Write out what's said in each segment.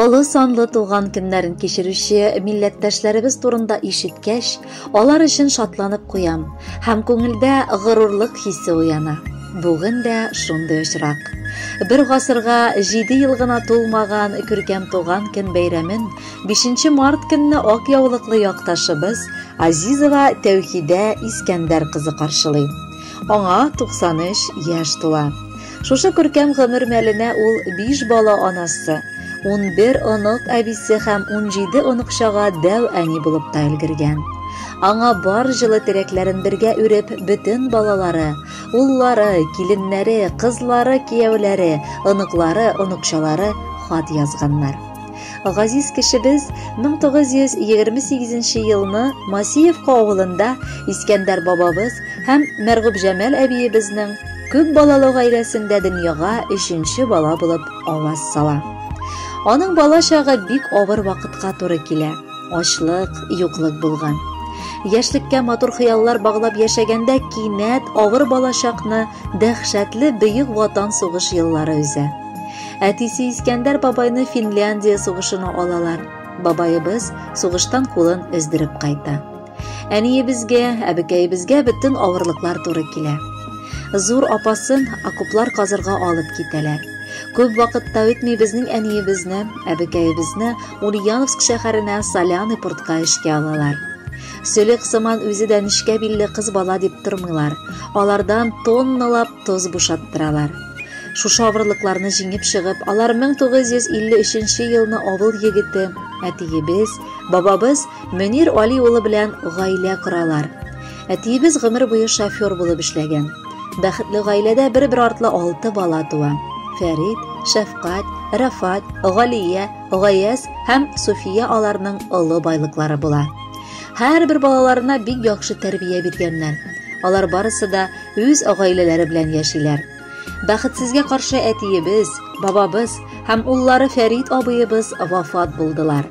Олы санлы туган көннәрен кичерүче милләттәшләребез турында ишеткәч, алар өчен шатланып куям һәм күңелдә горурлык хисе уяна. Бүген дә шундый очрак. Бер гасырга 7 ел гына тулмаган күркәм туган көн бәйрәмен 5 март көнне ак яулыклы якташыбыз Азизова Тәүхидә Искәндәр кызы каршылый. Аңа 93 яшь тула. Шушы күркәм гомер мәленә ул 5 бала анасы, 11 онык әбисе һәм 17 оныкчага дәү әни булып та өлгергән. Аңа бар җылы теләкләрен бергә үреп, бөтен балалары, уллары, киленнәре, кызлары, кияүләре, оныклары, оныкчалары хат язганнар. Газиз кешебез 1928 елны Масиевка авылында Искәндәр бабабыз һәм Мәргүбҗамал әбиебезнең күп балалы гаиләсендә дөньяга өченче бала булып аваз сала. Аның бала чагы бик авыр вакытка туры килә. Ачлык, юклык булган. Яшьлеккә матур хыяллар баглап яшәгәндә кинәт авыр балачакны дәһшәтле Бөек Ватан сугыш еллары өзә. Әтисе Искәндәр бабайны Финляндия сугышына алалар. Бабаебыз сугыштан кулын өздереп кайта. Әниебезгә, әбекәебезгә бөтен авырлыклар туры килә. Зур апасын окоплар казырга алып китәләр. Күп вакытта үтми безнең әниебезне, әбекәебезне Ульяновск шәһәренә Соляный портка эшкә алалар. Сөлек сыман үзе дә нечкә билле кыз бала дип тормыйлар. Алардан тонналап тоз бушаттыралар. Шушы авырлыкларны җиңеп чыгып, алар 1953 елны авыл егете, әтиебез, бабабыз Мөнир Али улы белән гаилә коралар. Әтиебез гомер буе шофер булып эшләгән. Бәхетле гаиләдә бер-бер артлы алты бала туа. Фәрит, Шәфкать, Рафат, Галия, Гаяз һәм Суфия аларның олы байлыклары була. Һәрбер балаларына бик яхшы тәрбия биргәннәр. Алар барысы да үз гаиләләре белән яшиләр. Бәхетсезгә каршы әтиебез, бабабыз һәм уллары Фәрит абыебыз вафат булдылар.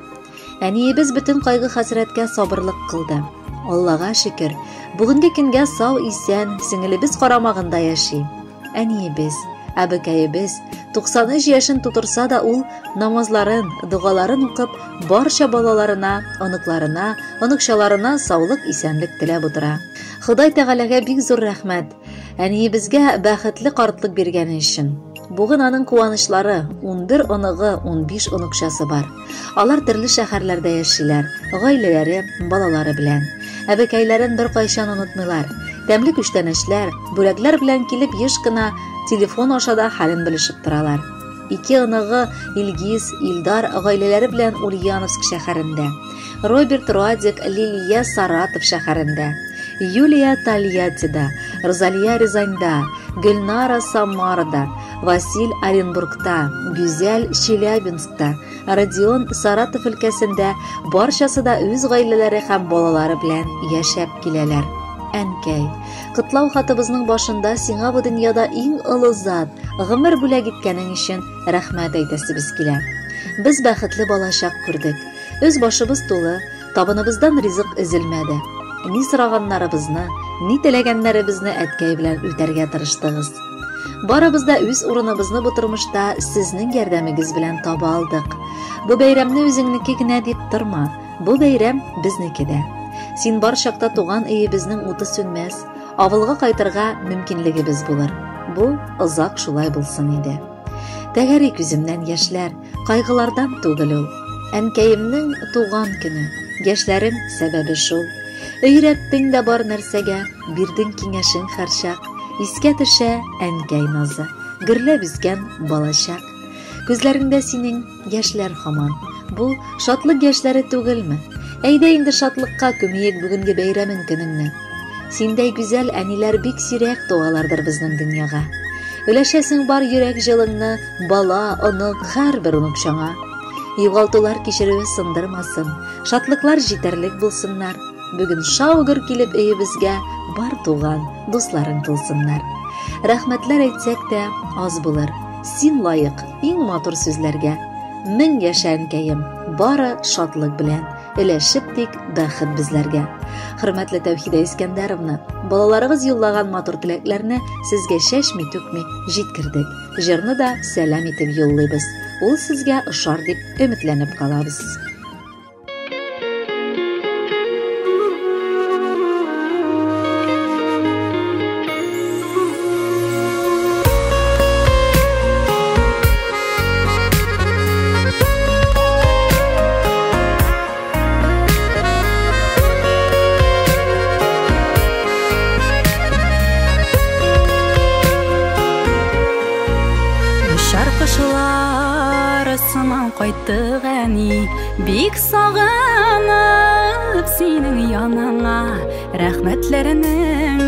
Әниебез бөтен кайгы-хәсрәткә сабырлык кылды. Аллага шөкер, бүгенге көнгә сау-исән, сеңелебез карамагында яши. Әниебез, әбекәебез 93 яшен тутырса да ул намазларын, догаларын укып, барча балаларына, оныкларына, оныкчаларына саулык-исәнлек теләп утыра. Ходай Тәгаләгә бик зур рәхмәт. Әниебезгә бәхетле картлык биргәне өчен. Бүген аның куанычлары, 11 оныгы, 15 оныкчасы бар. Алар төрле шәһәрләрдә яшиләр, гаиләләре, балалары белән. Әбекәйләрен беркайчан онытмыйлар. Тәмле күчтәнәчләр, бүләкләр белән килеп еш кына телефон аша да хәлен белешеп торалар. Ике оныгы Илгиз, Илдар гаиләләре белән Ульяновск шәһәрендә. Роберт Радик, Лилия Саратов шәһәрендә. Юлия Тольяттида, Розалия Рязаньда, Гөлнара Самарада, Василь Оренбургта, Гүзәл Челябинскта, Родион Саратов өлкәсендә барчасы да үз гаиләләре һәм балалары белән яшәп киләләр. Әнкәй, котлау хатыбызның башында сиңа бу дөньяда иң олы зат, гомер бүләк иткәнең өчен рәхмәт әйтәсебез килә. Без бәхетле балачак күрдек. Өс башыбыз тулы, табыныбыздан ризык өзелмәде. Ни сораганнарыбызны, ни теләгәннәребезне әткәй белән үтәргә тырыштыгыз. Барыбыз да үз урыныбызны бу тормышта сезнең ярдәмегез белән таба алдык. Бу бәйрәмне үзеңнеке генә дип торма. Бу бәйрәм безнеке дә. Син бар чакта туган өебезнең уты сүнмәс, авылга кайтырга мөмкинлегебез булыр. Бу озак шулай булсын иде. Тәгәри күземнән яшьләр, кайгылардан түгел ул. Әнкәемнең туган көне, яшьләрем сәбәбе шул. Өйрәттең дә бар нәрсәгә, бирдең киңәшең һәрчак. Искә төшә әнкәй назы, гөрләп үскән балачак. Күзләреңдә синең яшьләр һаман. Бу шатлык яшьләре түгелме? Әйдә инде шатлыкка күмиек бүгенге бәйрәмең көнеңне. Синдәй гүзәл әниләр бик сирәк туалардыр безнең дөньяга. Өләшәсең бар йөрәк җылыңны бала, онык, һәрбер оныкчаңа. Югалтулар кичерүе сындырмасын, шатлыклар җитәрлек булсыннар. Бүген шау-гөр килеп өебезгә бар туган, дусларың тулсыннар. Рәхмәтләр әйтсәк тә аз булыр. Син лаек иң матур сүзләргә. Мең яшә, әнкәем, бары шатлык белән өләшеп тик бәхет безләргә. Хөрмәтле Тәүхидә Искәндәровна, балаларыгыз юллаган матур теләкләрне сезгә чәчми-түкми җиткердек. Җырны да сәлам итеп юллыйбыз. Ул сезгә ошар дип өметләнеп калабыз. Очар кошлар сыман кайттык, әни, бик сагынып синең яныңа. Рәхмәтләренең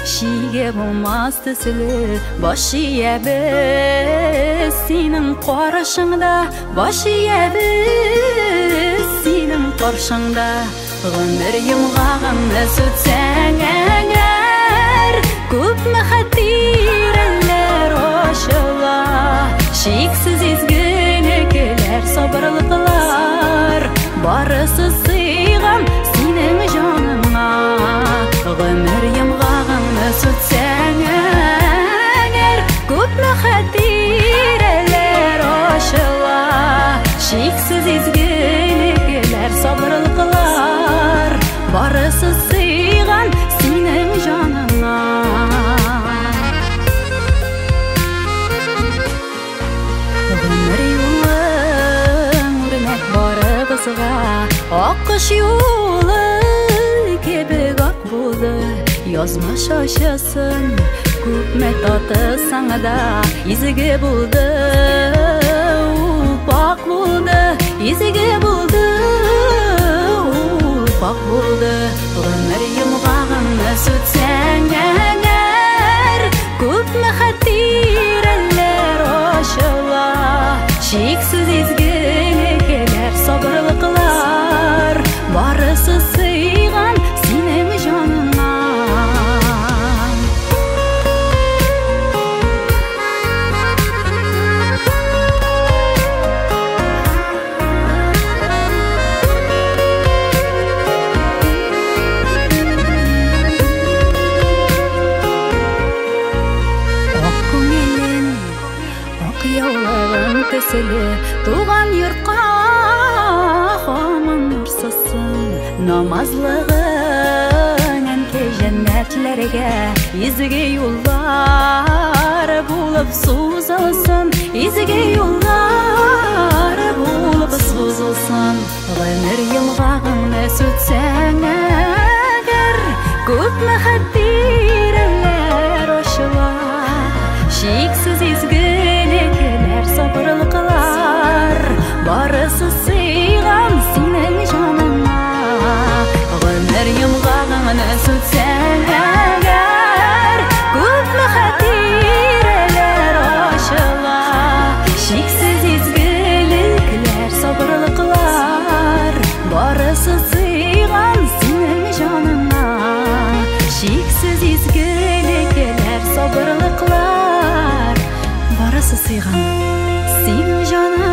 чиге булмас төсле, баш иябез синең каршыңда, баш иябез синең каршыңда. Гомер йомгагыңны сүтсәң әгәр, күпме хатирәләр ачыла, чиксез изгелекләр, сабырлыклар, барысы сыйган синең җаныңа. Гомер йомгагыңны сүтсәң әгәр, күпме хатирәләр ачыла, чиксез изгелекләр, сабырлыклар, барысы сыйган синең җаныңа. Гомер юлың үрнәк барыбызга, аккош юлы кебек ак булды. Язмыш ачысын күпме татысаң да, изге булды, ул пакь булды, изге булды, ул пакь булды. Гомер йомгагыңны сүтсәң әгәр, күпме хатирәләр ачыла, чиксез изгелекләр, сабырлыклар, барысы сыйган синең җаныңа. Ак күңелең, ак яулыгың төсле, туган йортка һаман нур сызсын. Намазлыгың әнкәй җәннәтләргә изге юллар булып сузылсын, изге юллар булып сузылсын. Гомер йомгагыңны сүтсәң әгәр, күпме хатирәләр ачыла, чиксез изгелекләр, сабырлыклар, барысы сыйган синең җаныңа. Гомер йомгагыңны сүтсәң әгәр, күпме хатирәләр ачыла, чиксез изгелекләр, сабырлыклар, барысы сыйган синең җаныңа. Чиксез изгелекләр, сабырлыклар, барысы сыйган синең җаныңа.